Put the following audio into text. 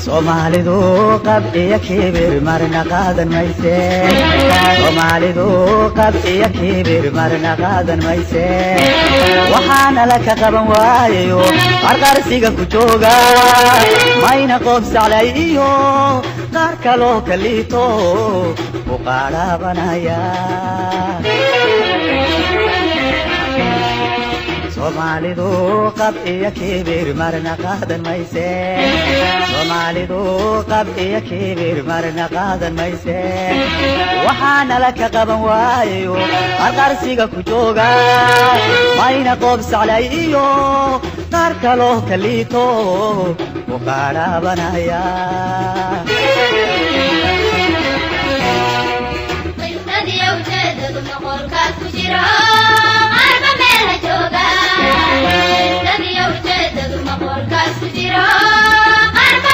Soomaalidu qab iyo kibir marna qaadan mayse. Soomaalidu qab iyo kibir marna qaadan mayse. Waxaana la ka qaban waayayo qarqarsiga ku jooga, mayna qoob saclay iyo qaar kaloo kaliito ku qaadhaabanaya. Soomaalidu qab iyo kibir marna qaadan mayse. Soomaalidu qab iyo kibir marna qaadan mayse. Waxaana la ka qaban waayayo qarqarsiga ku jooga, mayna qoob saclay iyo qaar kaloo kaliito ku qaadhaabanaya. Qisadiyo ujeedadu noqolkaas ku jiro, qaarba meel ha jooga. Qisadiyo ujeedadu maqolkaas ku jiro, qaarba